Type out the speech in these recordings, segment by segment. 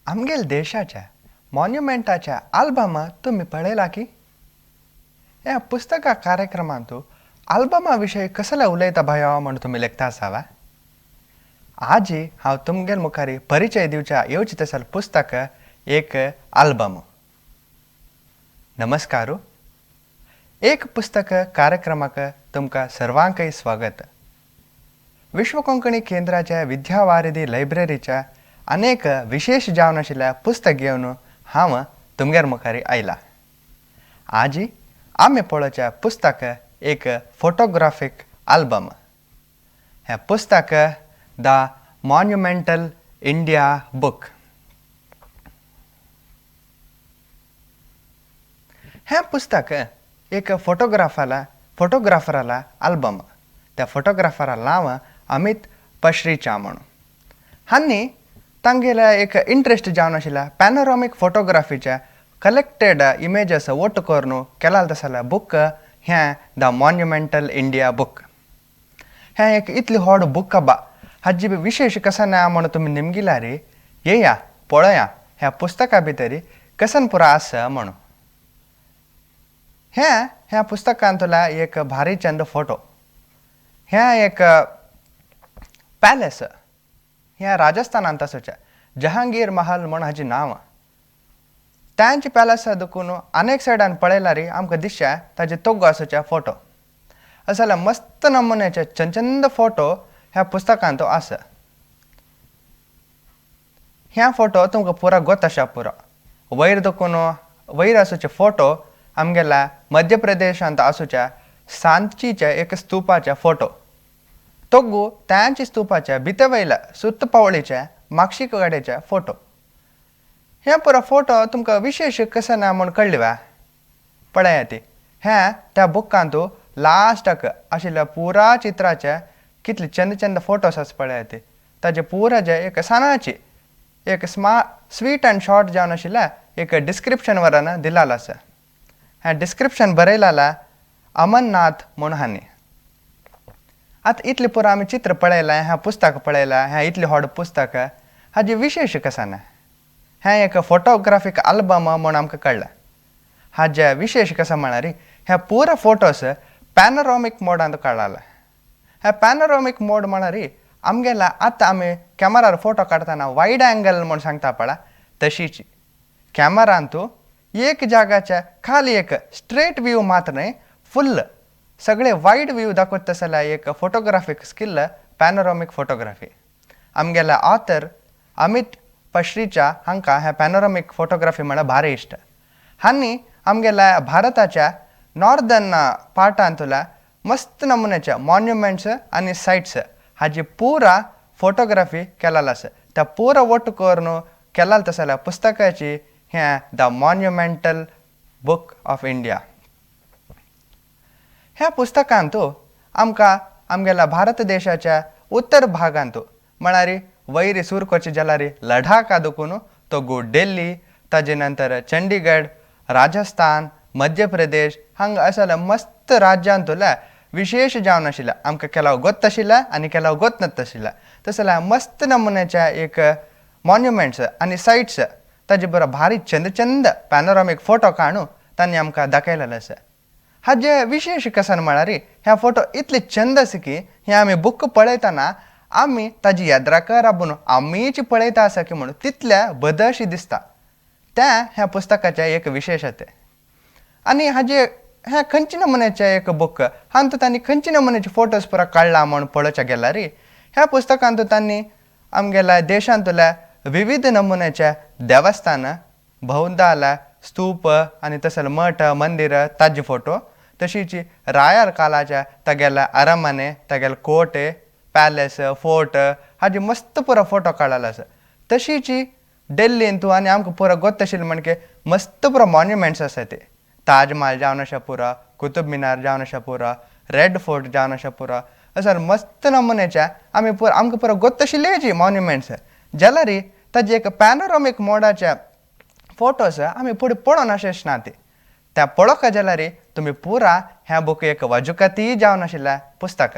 आमगेल देशाच्या मॉन्युमेंटाच्या आल्बमा तुमी पळयला की? ह्या पुस्तका कार्यक्रमांत आल्बमा विशय कसले उलयता भायो म्हूण तुमी लेखता आसावा? आजी हांव तुमगेल मुखार परिचय दिवच्या येवचे तसल पुस्तक एक आल्बम. नमस्कार. एक पुस्तक कार्यक्रमाक तुमकां सर्वांकय स्वागत. विश्व कोंकणी केंद्राच्या विद्यावारिधी लायब्ररीच्या अनेक विशेष जावन आशिल्ल्या पुस्तक घेवन हांव तुमगेर मुखार आयला. आजी आमी पळोवच्या पुस्तक एक फोटोग्राफीक आल्बम. हें पुस्तक the monumental India book. हें पुस्तक एक फोटोग्राफराला आल्बम. त्या फोटोग्राफरा नांव अमित पश्रीचा म्हणून. हांणी तांगेल्या एक इंट्रस्ट जावन आशिल्ल्या पॅनोरॉमीक फोटोग्राफीच्या कलेक्टेड इमेजस ओट करून केला तसल्या बूक हें the monumental India book. हें एक इतली व्हड बूक आबा हाजी बी विशेश कसा ना म्हूण तुमी निमगिल्यार येया पळया ह्या पुस्तका भितर कसन पुरा आसा म्हणून. हें ह्या पुस्तकांतला एक भारी चंद फोटो. हें एक पॅलेस ह्या राजस्थानांत आसूचें जहांगीर महल म्हूण हाजें नांव. तांचे पॅलेस देखून अनेक सायडान पळयल्यार आमकां दिसता ताजे तोगो आसूचे फोटो. अशें जाल्यार मस्त नमुन्याचे चंद फोटो ह्या पुस्तकांत आसा. ह्या फोटो तुमकां पुरा गोत आसा पुरो. वयर देखून वयर आसूचे फोटो आमगेल्या मध्य प्रदेशांत आसूच्या सांचीच्या एक स्तूपाचे फोटो. तोगू तांचे स्तूपाच्या भितर वयल्या सुत्त पावळीच्या माक्षी गाड्याचे फोटो. हे पुरो फोटो तुमकां विशेश कशें ना म्हूण कळ्ळी वा? पळया ती हें त्या बुकांत लास्टाक आशिल्ल्या पुरा चित्राचे कितले चंद चंद फोटोस आसा पळया ती. ताजे पुरा जे एक सानाची एक स्वीट अँड शॉर्ट जावन आशिल्ल्या एक डिस्क्रिप्शन वरान दिलाल आसा. हें डिस्क्रिप्शन बरयलाला अमरनाथ म्हूण हांणी. आतां इतलें पुरो आमी चित्र पळयलां, हें पुस्तक पळयलां, हें इतलें व्हड पुस्तक हाजें विशेश कशें ना? हें एक फोटोग्राफीक आल्बम म्हूण आमकां कळ्ळें. हाजें विशेश कशें म्हळ्यार हे पुरा फोटोस पॅनोरॉमीक मोडांत काडलाले. हे पॅनोरॉमीक मोड म्हळ्यार आमगेल्या आतां आमी कॅमेरार फोटो काडटना वायड एंगल म्हूण सांगता पळय तशीच. कॅमेरांत एक जाग्याच्या खाली एक स्ट्रेट व्यू मात्र न्हय फुल्ल सगळे वायड व्यू दाखयता जाल्यार एक फोटोग्राफीक स्किल पॅनोरॉमीक फोटोग्राफी. आमगेल्या ऑथर अमित पश्रीचा हांकां हें पॅनोरॉमीक फोटोग्राफी म्हळ्यार भारी इश्ट. हांणी आमगेल्या भारताच्या नॉर्दर्न पार्टांतल्या मस्त नमुन्याच्या मॉन्युमेंट्स आनी सायट्स हाजी पुरा फोटोग्राफी केलेलो आसा. त्या पुरा ओट करून केलाल तसल्या जाल्यार पुस्तकाची हें the monumental book of India. ह्या पुस्तकांत आमकां आमगेल्या भारत देशाच्या उत्तर भागांत म्हळ्यार वयर सुरू करचे जाल्यार लडाखा देखून तोगू दिल्ली, ताजे नंतर चंडीगड, राजस्थान, मध्य प्रदेश हांगा अशें जाल्यार मस्त राज्यांतल्या विशेश जावन आशिल्ल्या आमकां केलाव गोत आशिल्ल्या आनी केलाव गोत नत आशिल्ल्या तशें जाल्यार मस्त नमुन्याच्या एक मॉन्युमेंट्स आनी सायट्स ताजे बरो भारी चंद चंद पॅनोरॉमीक फोटो काडून तांणी आमकां दाखयलेले आसा. हाजे विशेश कसन म्हळ्यार ह्या फोटो इतले चंद आसा की हे आमी बूक पळयतना आमी ताजी याद्राकर राबून आमीच पळयता आसा की म्हणून तितल्या बदशी दिसता. त्या ह्या पुस्तकाचें एक विशेश तें. आनी हाजे ह्या खंयचे नमुन्याचें एक बूक हातूंत तांणी खंयचे नमुन्याचे फोटोज पुरा काडला म्हूण पळोवच्या गेल्यार ह्या पुस्तकांत तांणी आमगेल्या देशांतल्या विविध नमुन्याच्या देवस्थान, भौंदाला, स्तूप आनी तसले मठ, मंदिर ताजे फोटो, तशीच रायार कालाच्या तागेल्या अरमाने, तागेले कोटे, पॅलेस, फोर्ट हाजे मस्त पुरो फोटो काडलेलो आसा. तशीच दिल्लींत आनी आमकां पुरो गोत आशिल्लें म्हणके मस्त पुरो मॉन्युमेंट्स आसा ते. ताजमहाल जावन आसा पुरो, कुतूब मिनार जावन आसा पुरो, रेड फोर्ट जावन आसा पुरो, अशें मस्त नमुन्याच्या आमी पुरो आमकां पुरो गोत आशिल्ले मॉन्युमेंट्स जाल्यार ताजे एक पॅनोरॉमीक मोडाच्या फोटोस आमी फुडें पळोवन अशें ना ती. त्या पळोवंक जाल्यार तुमी पुरा ह्या बूक एक वाजुकातीय जावन आशिल्ल्या पुस्तक.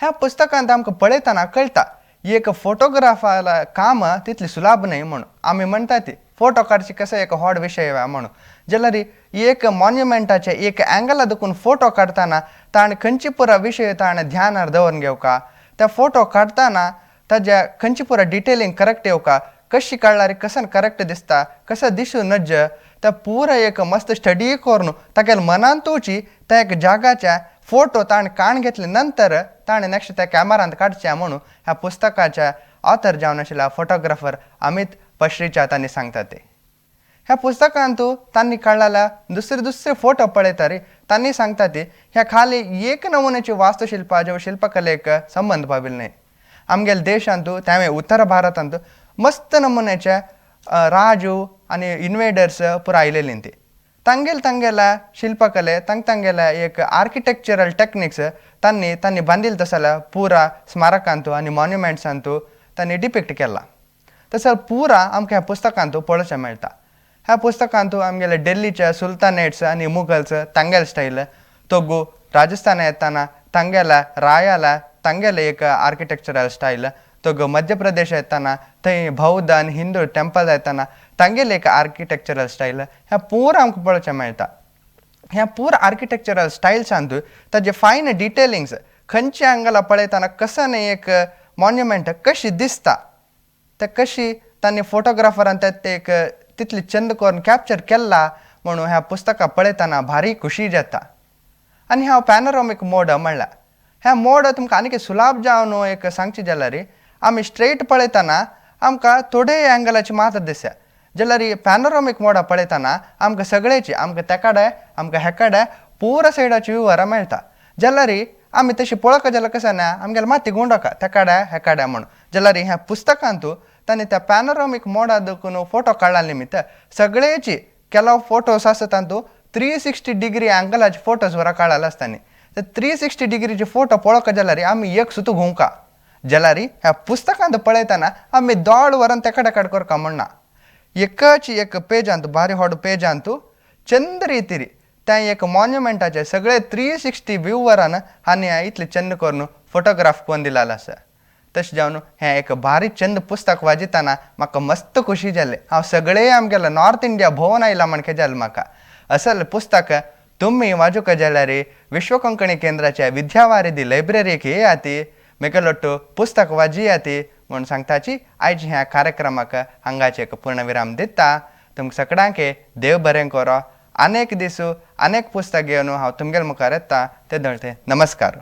ह्या पुस्तकांत आमकां पळयतना कळटा एक फोटोग्राफाला काम तितली सुलाभ न्हय म्हणून. आमी म्हणटा ती फोटो काडची कसो एक व्हड विशय म्हणून, जाल्यार एक मॉन्युमेंटाचे एक अँगला दुखून फोटो काडटना ताणें खंयची पुरा विशय ताणें ध्यानार दवरून घेवका, त्या फोटो काडटना ताज्या खंयची पुरा डिटेलिंग करेक्ट येवका, कशी काडल्यार कसन करेक्ट दिसता कसं दिसूं नज, त्या पुरा एक मस्त स्टडी करून तागेल्या मनांतूची त्या एक जागाच्या फोटो ताणें काण घेतले नंतर ताणें नेक्स्ट त्या कॅमेरांत काडचें म्हणून ह्या पुस्तकाच्या ऑथर जावन आशिल्ल्या फोटोग्राफर अमित पश्रीच्या तांणी सांगता ते. ह्या पुस्तकांत तांणी काडलेल्या दुसरे दुसरे फोटो पळयता रे तांणी सांगता ती ह्या खाली एक नमुन्याची वास्तुशिल्पाचे शिल्पकलेक संबंद पाविल्ले न्हय. आमगेल्या देशांत त्यावें उत्तर भारतांत मस्त नमुन्याचे राजू आनी इन्वेडर्स पुरा आयलेली ती तांगेल तांगेल्या शिल्पकले तांग तांगेल्या एक आर्किटेक्चरल टेक्निक्स तांणी तांणी बांदिल तसल्या पुरा स्मारकांतू आनी मॉन्युमेंट्सांतू तांणी डिपिक्ट केला. तसो पुरा आमकां ह्या पुस्तकांतू पळोवचें मेळटा. ह्या पुस्तकांतू आमगेले डेल्लीचे सुलतानेट्स आनी मुगल्स तांगेले स्टायल, तोगू राजस्थाना येताना तांगेल्या रायाला तांगेले एक आर्किटेक्चरल स्टायल, तोगू मध्य प्रदेश येताना थंय बौद्ध आनी हिंदू टेम्पल येताना तांगेले एक आर्किटेक्चरल स्टायल, ह्या पुरा आमकां पळोवचें मेळटा. ह्या पुरा आर्किटेक्चरल स्टायल्सांतू ताजे फायन डिटेलिंग्स खंयच्या अँगला पळयतना कसन एक मॉन्युमेंट कशी दिसता ते कशी तांणी फोटोग्राफरान ते एक तितली चंद करून कॅप्चर केला म्हणून ह्या पुस्तकां पळयतना भारी खुशी जाता. आनी ह्या पॅनोरॉमीक मोड म्हणल्यार ह्या मोड तुमकां आनीक सुलाभ जावन एक सांगची जाल्यार आमी स्ट्रेट पळयतना आमकां थोडे अँगलाची मात्र दिसता, जाल्यार पॅनोरॉमीक मोडा पळयतना आमकां सगळ्याची आमकां तेकाडे आमकां हेकाडे पुरा सायडाची विवरां मेळटा. जाल्यार आमी तशी पळोवंक जाल्यार कशें ना आमगेले माती गुंडोका तेकाडे हेकाडे म्हणून, जाल्यार ह्या पुस्तकांतू तांणी त्या पॅनोरॉमीक मोडा देखून फोटो काडला निमित्त सगळ्याची केलो फोटोस आसा तातूंत 360 डिग्री अँगलाचे फोटोज वरा काडलेले आसता. ते 360 डिग्रीचे फोटो पळोवंक जाल्यार आमी एक सुद्दां घुंवका, जाल्यार ह्या पुस्तकांत पळयतना आमी दोळ व्हरून तेकाडे काड करका म्हणना. एकच एक पेजांत भारी व्हड पेजांत चंद रितीर त्या एक मॉन्युमेंटाचे सगळे 360 व्यूवरान आनी इतले चंद करून फोटोग्राफ करून दिलेलो आसा. तशें जावन हें एक भारी चंद पुस्तक वाजयतना म्हाका मस्त खुशी जाली. हांव सगळे आमगेले नॉर्थ इंडिया भोंवन आयला म्हणके जालें म्हाका. असल पुस्तक तुमी वाजूंक जाल्यार विश्व कोंकणी केंद्राच्या विद्यावारिधी लायब्ररीक येयात, मेगेलोट्टू पुस्तक वाजयात म्हूण सांगताची आयज ह्या कार्यक्रमाक हांगाचें एक पूर्णविराम दिता. तुमकां सगळ्यांक देव बरें करो. अनेक दिसू अनेक पुस्तक घेवन हांव तुमगेले मुखार येता. ते दळते नमस्कार.